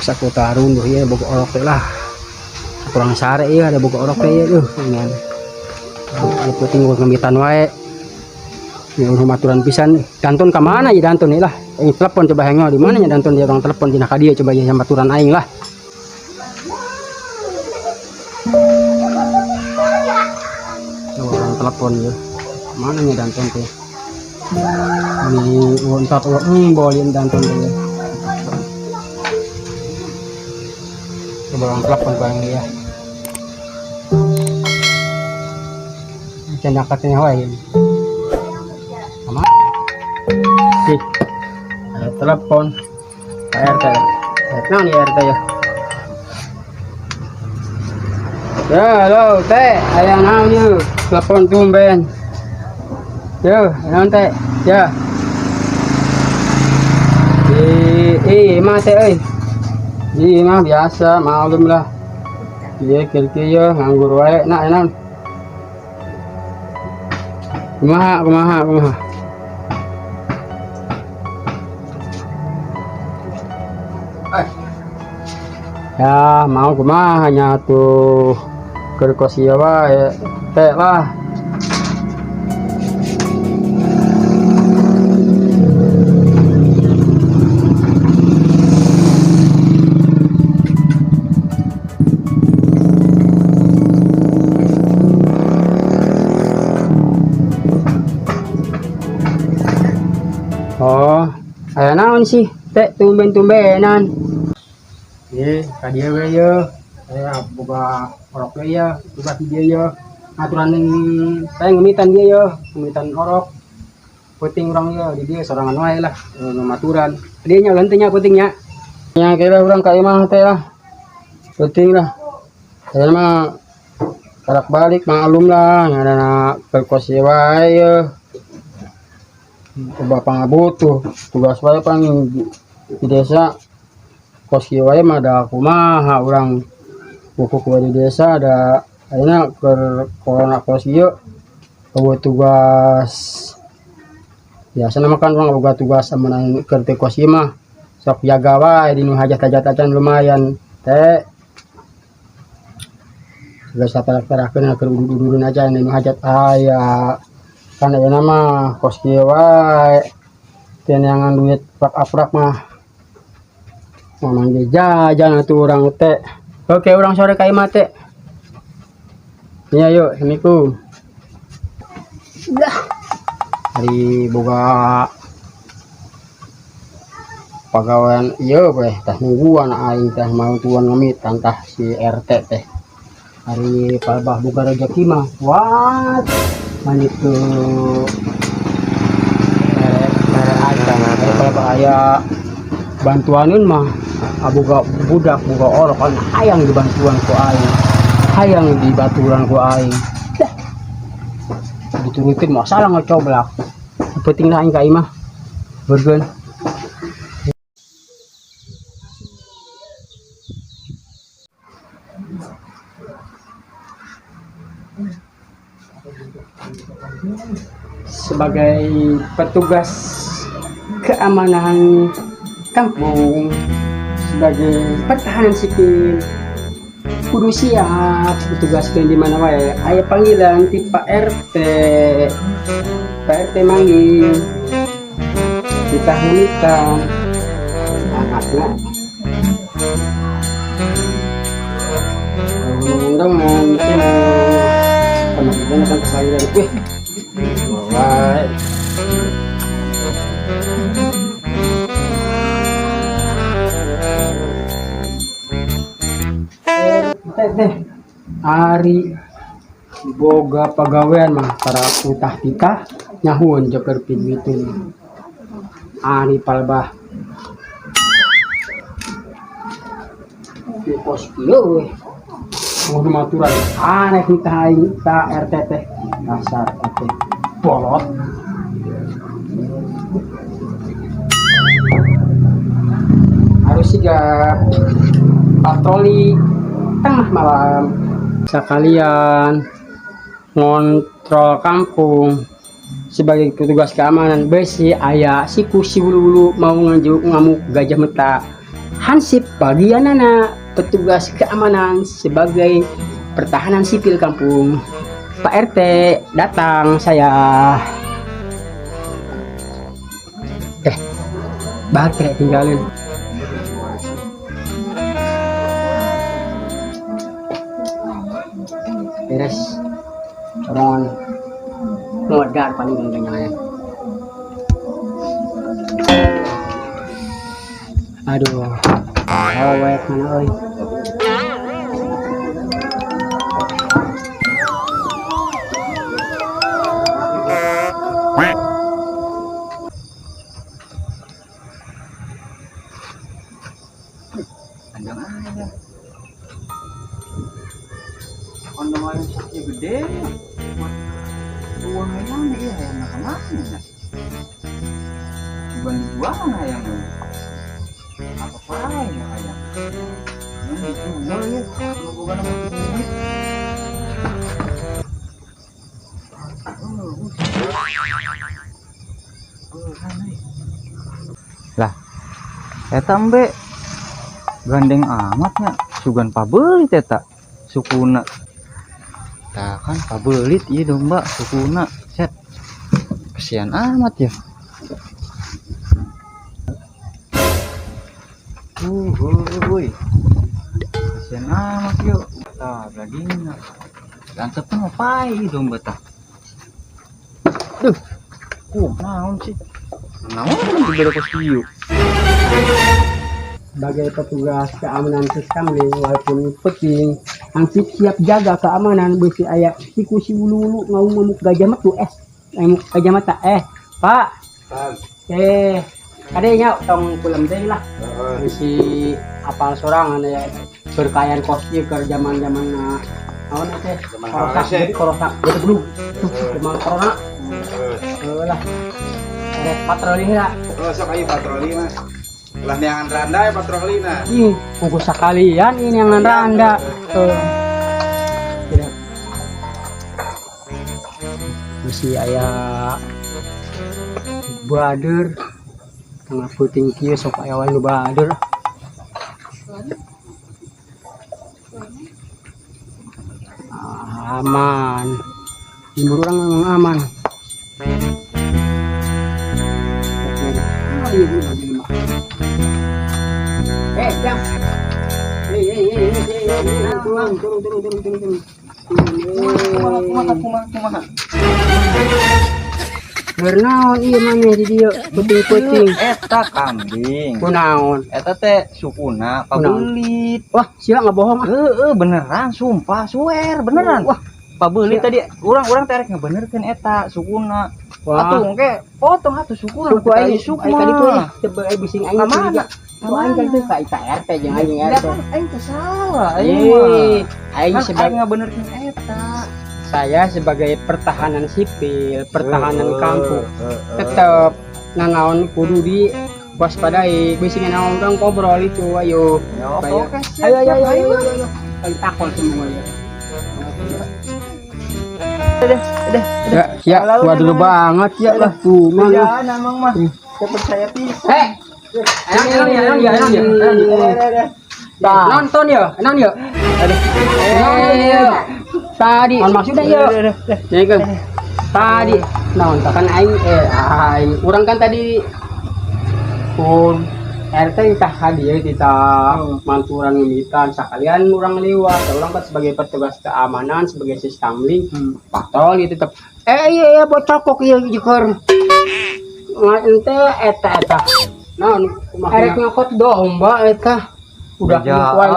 Sakuta runduh ya boga orok teh lah. Kurang sare ieu ada boga orok teh ieu ngan. Anu penting gua ngemitan wae. Ya urang maturan pisan. Danton ka mana ya Danton ieu lah. Aing telepon coba hengol di mana nya Danton dia orang telepon dina ka dieu coba ya maturan aing lah. Coba orang telepon ya. Mana nya Danton teh? Ini untat bolin Danton teh ya. Coba orang telepon bang ya. Canda katanya wae. Sama. Ih. Ada telepon. Pak RT. Nah, nih RT ya. Ya, halo, Teh. Aya naon ieu? Telepon tumben. Yo, naon Teh? Ya. Ih, mah Teh euy. Ih, mah biasa, malum lah. Ieu kieu-kieu nganggur wae. Nah, naon? Kumaha, kumaha, kumaha. Ya, mau kumaha nya tuh. Keur kos ieu wae. Teh lah. Oh, aya naon sih? Teh tumben-tumbenan. Ye, ka dieu we ye. Aya boga orok we ye, tugas di dieu ye. Aturan saya ngemitan dia ye, ngemitan orok. Penting urang ye di dieu sorangan wae lah, nu maturan. Dieu nya ulah teh nya penting nya. Nya kira urang ka imah teh lah. Penting lah. Saya mah karak balik maklum lah, ngaranna keur kos ieu wae ye. Bapak ngabutuh tugas wae pang di desa kos kieu wae mah da kumaha urang pupuk wae di desa da ayeuna keur corona kos kieu eueuh tugas biasa mah kan urang boga tugas amun keur teu kos ieu mah sok jaga wae di nu hajat-hajat acan lumayan teh geus saperak-perakeun keur udud-ududun aja nu hajat aya kan ayeuna mah kos kieu wae teu neangan duit prak-aprak mah mamang ge jajan atuh urang teh. Oke, urang sore ka imah teh. Iya yuk, assalamualaikum. Dah. Hari boga pagawean ieu weh tah nungguan aing teh mau tuan ngemitan tah si RT teh. Hari palbah boga rezeki mah what manit tuh mere acan hari palbah aya bantuaneun mah boga budak boga orok kan hayang dibantuan ku aing, hayang dibaturan ku aing. Dah. Diturutin mah salah ngecoblak. Penting lah aing ka imah. Bergen. Sebagai petugas keamanan kampung, sebagai pertahanan sipil, kudu siap ditugaskan di mana wae. Aya panggilan ti Pak RT. Pak RT manggil. Kita ngemitan. Anakna. Undangan sama kita kan kesalahan. Wih. Wae. Teh ari boga pagawean mah para utah titah nyahueun joker pidwitun ari palbah di pos kieu weh kudu maturan aneh nitah aing ka RT teh dasar RT bolot harus sigap patroli tengah malam sekalian ngontrol kampung sebagai petugas keamanan besi aya siku si bulu-bulu mau ngamuk gajah meta Hansip bagianana petugas keamanan sebagai pertahanan sipil kampung. Pak RT datang saya. Eh, baterai tinggalin. Beres. Sorangan. Modal paling ganyangan. Aduh, awet mana euy. Kandang aja. Kandang ayam sakit gede. Buang ayam ya, ayam kemana ya? Bukan dibuang ayamnya. Apa ya ayam? Ini dijual ya, kalau bukan sama duit. Lah, eta embe gandeng amatnya, sugan pabelit eta sukuna. Tah kan pabelit ieu domba sukuna. Set. Kesian amat ya. Wuih. Kesian amat yuk. Tah dagingnya. Langsung ngapain domba tah? Duh. Naon sih? Naon dibere kos kieu? Sebagai petugas keamanan siskamling walaupun penting, hansip siap jaga keamanan beusi aya siku si ulu-ulu ngau ngamuk gajah matu ngamuk gajah mata Pak. Adanya tong kulem teh lah. Bisi apal sorangan ya berkayaan kos ieu keur zaman-zaman naon teh? Korosak, jadi korosak belum. Zaman corona. Heuh lah. Ada patroli lah. Oh, sok ayo patroli mah. Lah neangan randa ya patroli nah. Ih, bungkus sekalian ini yang randa. Tuh. Tidak. Mesti aya bader. Tengah puting kieu sok aya wae nu bader. Ah, aman. Lembur urang memang aman. Jam. Turun, turun, turun, turun, turun, turun. Kumaha kumaha kumaha. Bernaon ieu maneh di dieu puting-puting. Eta kambing. Kunaon? Eta teh sukuna pabelit. Wah, sia ngabohong ah. Heeh, beneran sumpah swear beneran. Wah, pabelit tadi urang-urang teh rek ngabenerkeun eta sukuna. Wah. Atuh engke potong atuh sukuna. Suku aing suku aing kaditu euy, teu aing bising aing Ka mana? Ku aing kan teu ka RT jeung aing RT. Kan aing teh salah aing mah. Aing Kan sebagai aing ngabenerkeun eta. Saya sebagai pertahanan sipil, pertahanan kampung, tetep nanaon kudu di waspadai. Bisi naon urang ngobrol itu, ayo. Ya, oke, siap, Ayo, ayo, siap, ayo, ayo. ayo, ayo. Ayo takon semua ya. Udah, udah. Ya, ya, gua dulu banget ya lah tuh mana. Jangan emang mah. Saya percaya pisan. Eh, enak ya, enak ya, enak ya, enak ya. Nonton ya, enak ya. Tadi, maksudnya ya. Ini kan tadi, nonton kan aing aing urang kan tadi pun RT kita hadir kita manturan ngemitan sekalian urang lewat, urang kan sebagai petugas keamanan sebagai siskamling patroli tetep iya iya bocah kok iya jeker ente eta eta naon erek ngakot domba eta udah Bejaan, kuat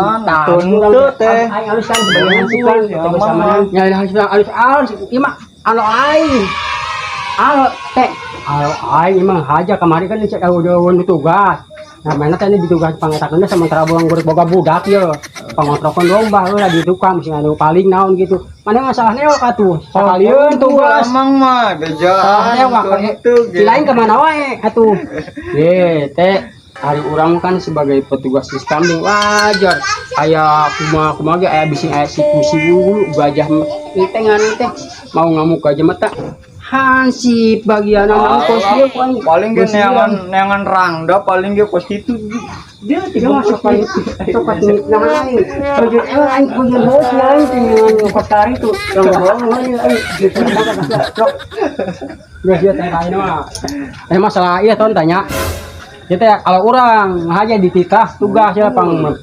tuntut teh. aing alus kan sebagai hansip kan Ya, petugas mama. keamanan ya alus alus alus ieu mah anu aing alo teh alo aing emang haja kemarin kan cek udah tugas. Nah, mana tadi ditugas pangetakeun sementara buang goreng boga budak ye. Pangotrokan domba heula di tukang sing anu paling naon gitu. Mana masalah newak atuh. Sakalieun tugas. Emang mah bejaan. Salah newak. Tuntut, Di lain kemana wae atuh. Ye, teh hari urang kan sebagai petugas siskamling wajar. Aya kumaha kumaha ge aya bising aya siku siku gajah teh ngan teh mau ngamuk gajah mata. Hansip bagian anak kos ieu ku aing. Paling ge neangan rangda paling ge kos kitu. Dia tidak masuk paling sok paling nah aing. Baju aing punya bos aing tinggal ngokot itu. Yang bohong aing aing. Geus ieu teh aing mah. Eh, masalah iya ton tanya. Kita ya kalau orang aja dititah tugas ya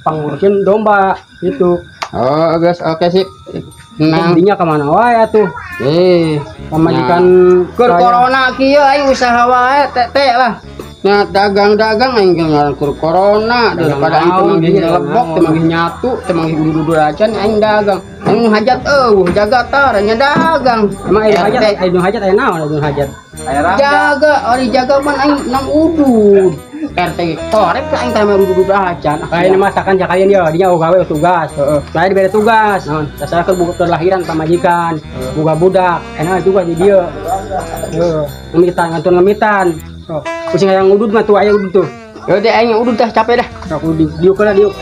pangurusin domba itu. Oh, geus, oke, sip. Nah, Intinya kemana wae tuh. Eh, Pamajikan keur corona kieu aing usaha wae teh lah. Nah, dagang-dagang aing ge ngaran keur corona daripada aing teu manggih lebok, teu manggih nyatu, teu manggih udur-udur acan aing dagang. Aing hajat euweuh jaga tar nya dagang. Emang aya hajat, aya hajat, aya naon aya hajat? Aya rangda. Jaga, ari jaga pan aing nang udud. RT korek aing teh mah udud acan. Kayak ini masakan kalian dia, dia gawe tugas. Heeh. Saya diberi tugas. Naon? Saya ke buka kelahiran pamajikan, buka budak. Enak juga di dia. Heeh. Ngemitan, ngantun ngemitan. Oh, pusing hayang udud mah tuh aya udud tuh. Ya udah, aing udud dah, capek dah. Aku di diuk lah diuk.